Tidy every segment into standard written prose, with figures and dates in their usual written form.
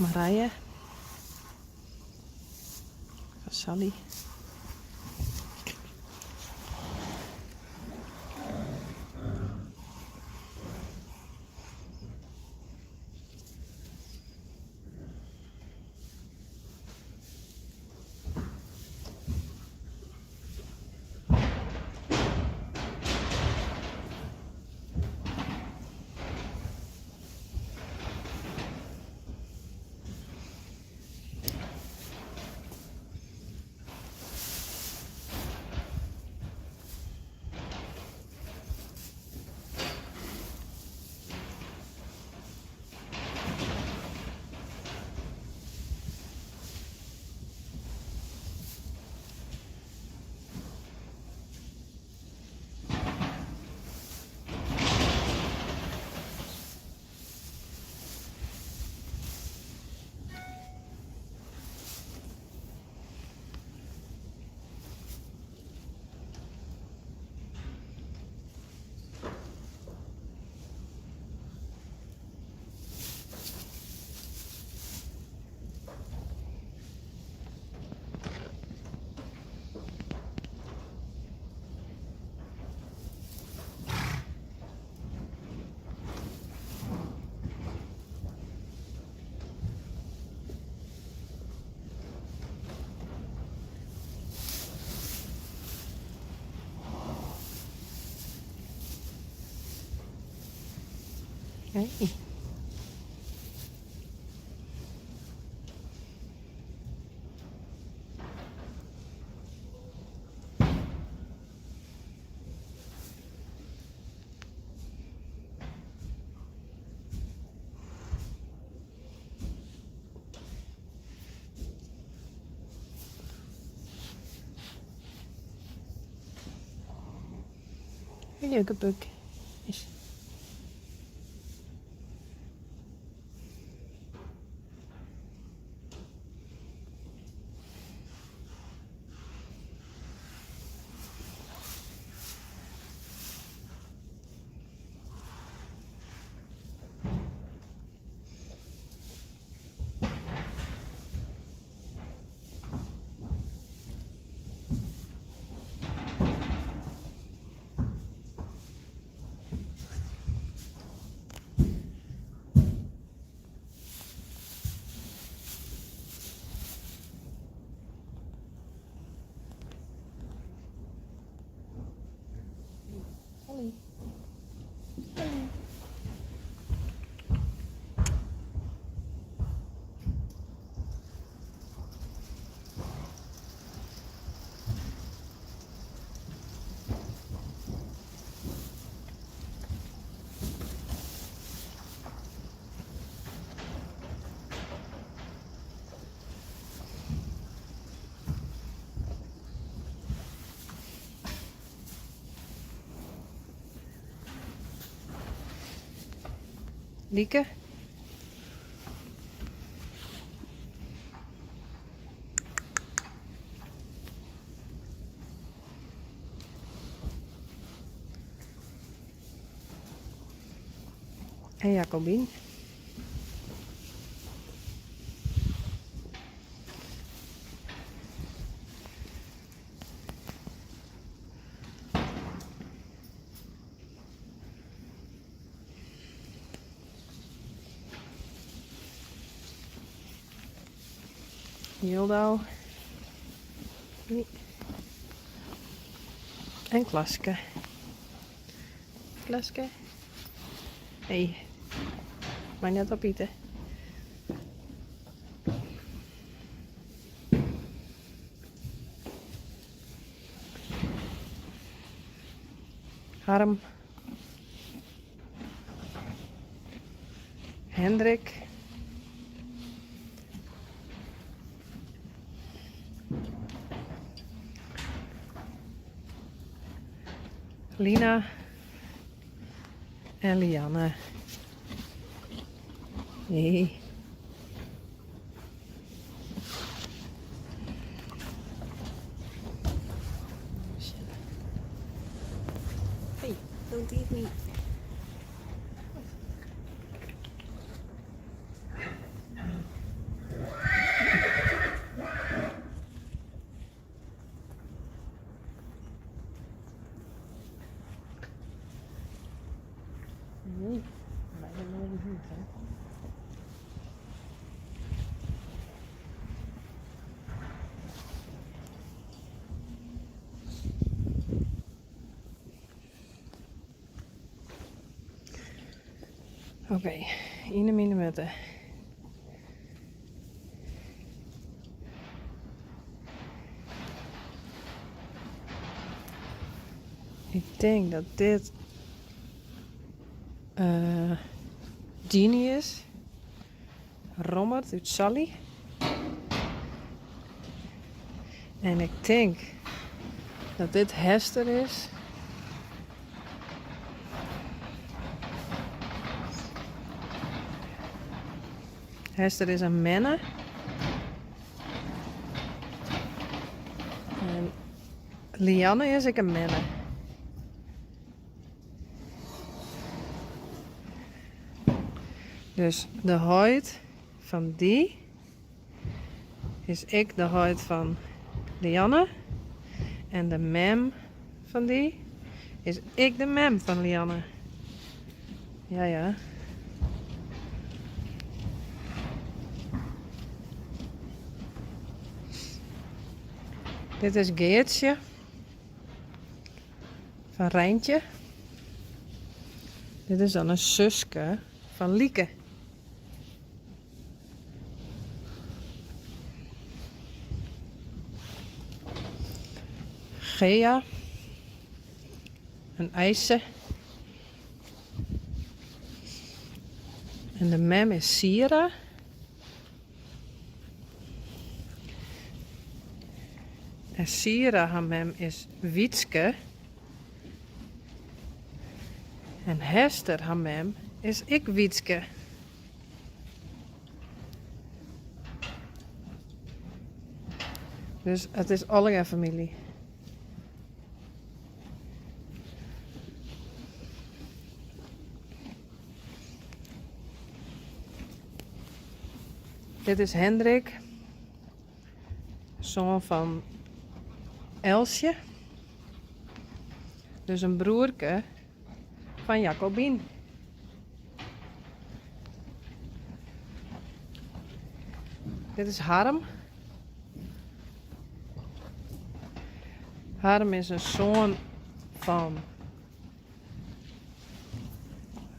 Marije. Fan Sally. Hey. Ljukkebuk. Is. Sally. Sally. Lieke. En Jacobien. Jildau. En Klaske. Klaske. Hey. Mei net opite. Harm. Hendrik. Lina en Lianne. Nee. Hey, don't eat me. Nee, bijna nooit niet, hè. Oké, yn 'e mine mutte. Ik tink dat dit uh, Jeannie is. Rommert út Sally. En ik tink dat dit Hester is. Hester is in menne. En Lianne is ek in menne. Dus de heit fan dy is ek de heit fan Lianne. En de mem fan dy is ek de mem fan Lianne. Ja, ja. Dit is Geartsje fan Reintje. Dit is dan in suske fan Lieke. Gea. In Eise. En de mem is Sira. En Sira har mem is Wietske. En Hester har mem is ek Wietske. Dus it is allegear famylje. Dit is Hendrik, soan fan Elsje. Dus in broerke fan Jacobien. Dit is Harm. Harm is in soan fan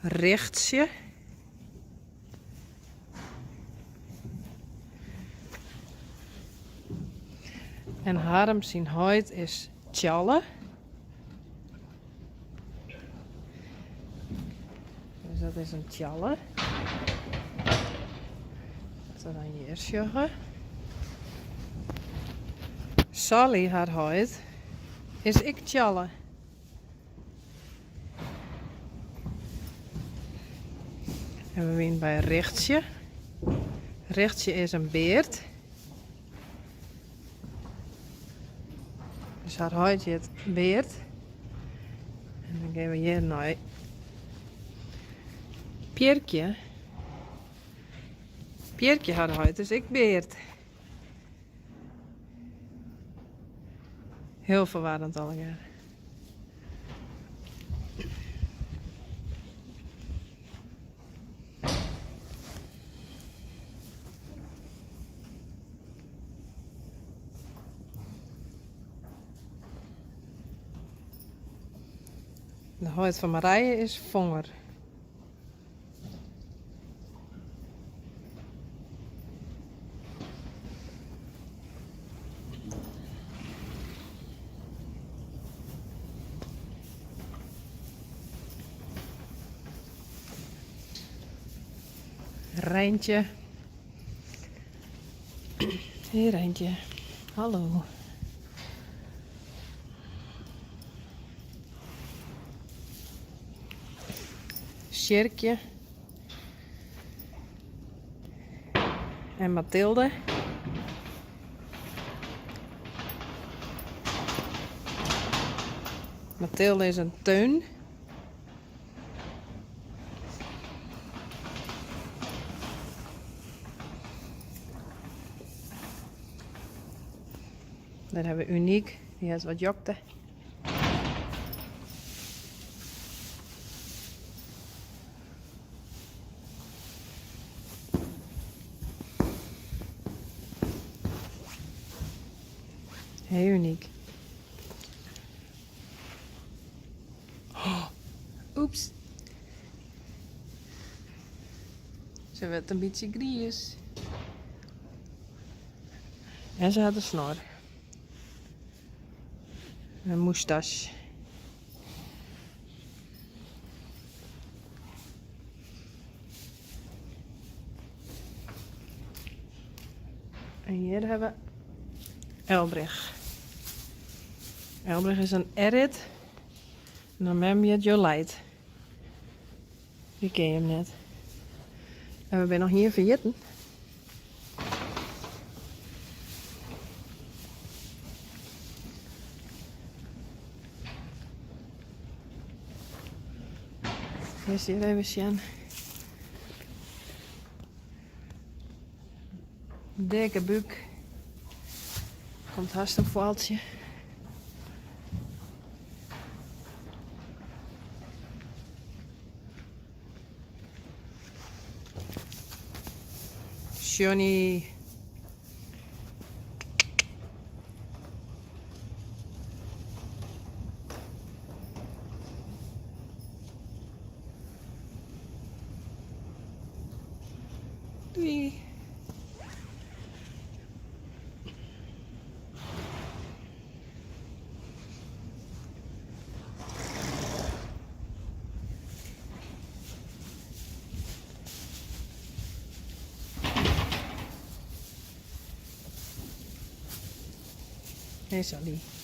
Richtsje. En Harm syn heit is Tjalle. Dus dat is in Tjalle. Dat we dan hjir sjogge. Sally har heit is ek Tjalle. En we wienen by Richtsje. Richtsje is in Beert. Dus har heit hjit Beert. En dan gean we hjir nei Pierkje. Pierkje har heit is ek Beert. Hiel ferwarrend allegear. De heit fan Marije is Fonger. Reintje. Hey Reintje. Hallo. Sjirkje. En Mathilde. Mathilde is in Teun. Dêr hawwe we Uniek, dy hat wat jokte. Heel unyk. Oh, oeps. Se wurdt in bytsje griis. En se hat in snor. In moustache. En hjir hawwe we Elbrich. Elbrich is in Errit. En har mem hjit Joleit. Dy ken jim net. En we binne noch ien ferjitten. Earst hjir even sjen. Dikke búk. Komt hast in foaltsje. Johnny. Doei. Hey Sally.